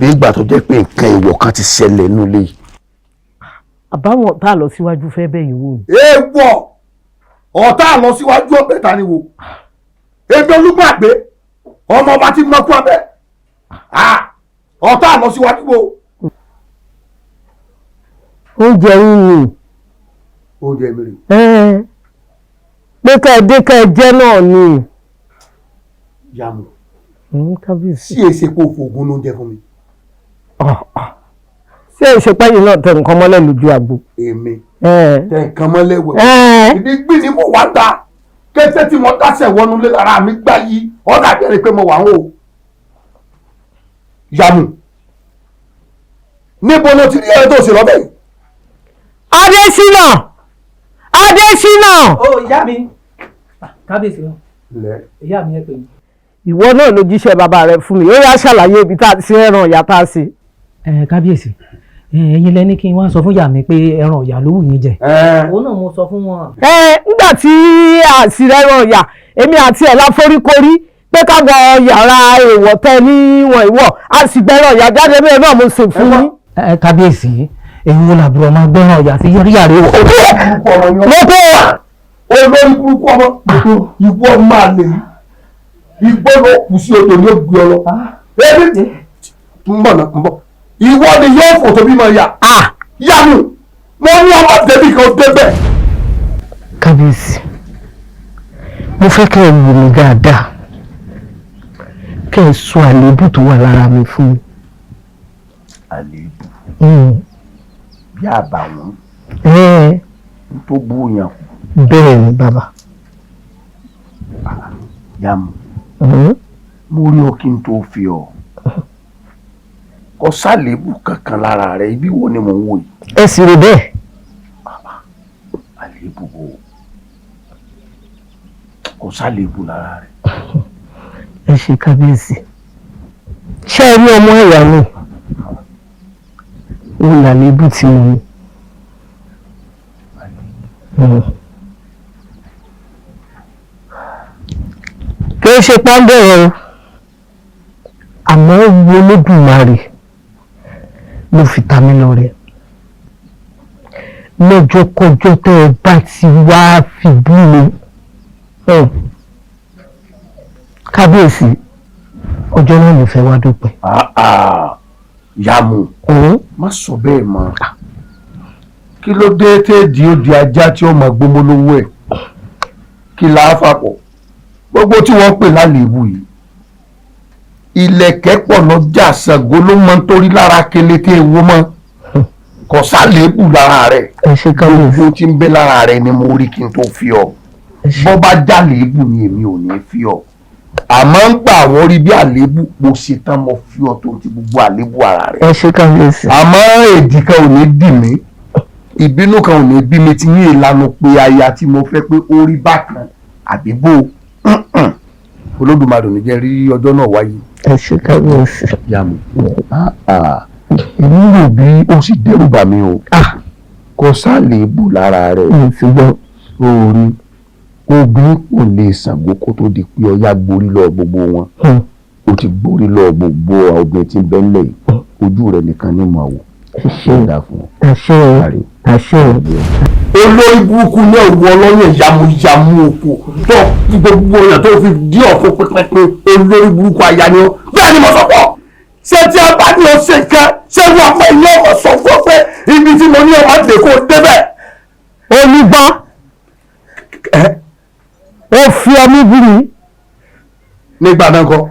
Dàbí ìgbà tó jẹ́ pé nǹkan èèwọ̀ kan ti ṣẹlẹ̀ nínú ilé yìí. Àbáwọn tá a lọ síwájú fẹ́ bẹ́yìn wò ni. Èèwọ̀, ọ̀tá lọ síwájú ọ̀bẹ ta ni wò? Ebi Olúgbàgbé, ọmọ ọba tí mọ́kú abẹ́, ọ̀tá lọ síwájú wo. Oúnjẹ yín ni. Oúnjẹ mi rè? Pé ká ẹ dé ká ẹ jẹ náà ni. Yàmù. Kábíyèsí. Sí èsè kó fògùn lóúnjẹ fún mi. Ṣé ìṣepẹ́yìn náà tẹ nǹkan mọ́lẹ̀ lójú àgbo? Èmi tẹ nǹkan mọ́lẹ̀ wẹ̀? Ẹ́ẹ̀. Ìdí gbìn ni mo wá ta kété tí mo dáṣẹ̀ wọnú lé lára mi gbá yí ọ̀dà bẹ̀rẹ̀ pé mo wà ń wò. Yàmù, níbo ló ti rí ẹ tó ṣe lọ́bẹ̀ yìí? Adésínà, Adésínà. Ó, ìyá mi, kábíyèsí o. Lẹ. Ìyá mi, ẹ pè mí. Ìwọ náà ló jíṣẹ́ bàbá rẹ fún mi. Ó yá, ṣàlàyé ibi tá a ti ẹran ìyá tá a ṣe. Ẹ kábíyèsí, ẹ̀yin lẹ ní kí n wá sọ fún ìyá mi pé ẹran ọ̀yà ló wù yín jẹ. Òun náà mo sọ fún wọn. Ẹ nígbà tí a sì rẹ́ran ọ̀yà, èmi àti ẹ̀ la foríkorí pé ká wọ yàrá èèwọ̀ tẹ níwọ̀n ìwọ̀, a sì gbẹ́ràn ọ̀yà jáde. Bẹ́ẹ̀ náà mo ṣe fún yín. Ẹ kábíyèsí, èyí wo làbúrò máa gbẹ́ràn ọ̀yà sí yàrá èèwọ̀? Mo tó wà. Olórí burúkú ọmọ, ìwọ máa lè igbó ló kù sí odò ní ògbé ọ lọ. Ebi ń bọ̀ náà, ń bọ̀. Ìwọ ni yóò fò tó bímọ yà yàmù. Mo ní ọmọ débi kan débẹ̀. Kábíyèsí, mo fẹ́ kẹ́ ẹ wò mí dáadáa, kẹ́ ẹ sọ àléébù tó wà lára mi fún mi. Àléébù bí àbàwọ́n tó búyàn kù? Bẹ́ẹ̀ ni, bàbá. Yàmù, mo rí ọ kí n tó fi ọ, kò sálébù kankan lára rẹ. Ibi wo ni mò ń wò yìí? Ẹ sì rò bẹ́ẹ̀. Àléébù wo? Kò sálébù lára rẹ. Ẹ ṣe, kábíyèsí. Ṣé ẹ rí ọmọ ẹ̀yà mi? Òun làlébù tí mo ní. Kì í ṣe pàǹdẹ̀rẹ̀ o, àmọ́ wo Olódùmarè ló fi ta mí lọ́rẹ. Lọ́jọ́kọjọ́ tẹ́ ẹ bá ti wá fi bú mi, kábíyèsí, ọjọ́ náà ló fẹ́ wá dópin. Yàmù, má sọ bẹ́ẹ̀ mọ́. Kí ló dé téèdì ó di ajá tí ó máa gbómó lówó ẹ̀? Kí la á fapọ̀ gbogbo tí wọ́n pè lálébù yìí? Ilẹ̀kẹ̀ pọ̀ lọ́jà, Ṣàngó ló mọ nítorí lára kélété ewo mọ́. Kò sálébù lára rẹ̀. Ẹ ṣe, kábíyèsí. Gbogbo tí ń bẹ lára rẹ̀ ni mo rí kí n tó fi ọ. Bọ́ bá jálébù ni, èmi ò ní fi ọ, àmọ́ ń gbà wọ́n rí bí àlébù, mo ṣe tán, mo fi ọ tó ti gbogbo àlébù ara rẹ̀. Ẹ ṣe, kábíyèsí. Àmọ́ èdì kan ò ní dì mí, ìbínú kan ò ní bí mi ti yín ìlànà pé aya tí mo fẹ́ pé ó rí bákan àbí bò. Olódùmarè ò ní jẹ́ rí ọjọ́ náà wáyé. Ẹ ṣe, kábíyèsí. Yàmù, èmi rò bí ó sì dẹ́rù bà mí o. Kò sálébù lára rẹ̀. Mi ti gbọ́. Orí obìnrin kò lè Ṣàngó kó tó di pé ọya gborí lọ gbogbo wọn. Ó ti gborí lọ gbogbo obìnrin tí ń bẹ ńlẹ̀ yìí, ojú rẹ̀ nìkan ní mọ̀ wò. Ẹ ṣe. Dá fún ọ. Ẹ ṣe o, ẹ ṣe o. Olórí burúkú náà wọ ọlọ́yẹ̀ yamuyamu òkú tó gbogbo èèyàn tó fi dí ọ̀fun pínpín. Olórí burúkú aya ni ó. Bẹ́ẹ̀ ni mo sọ pọ̀. Ṣé tí a bá ní o ṣe nǹkan, ṣé wọ́n fẹ́ ní ọmọ sọ fún ọ pé ibi tí mo ní ọmọ dé kó débẹ̀? Olùgbọ́, ó fi ọmú bú mi. Nígbà náà kọ́.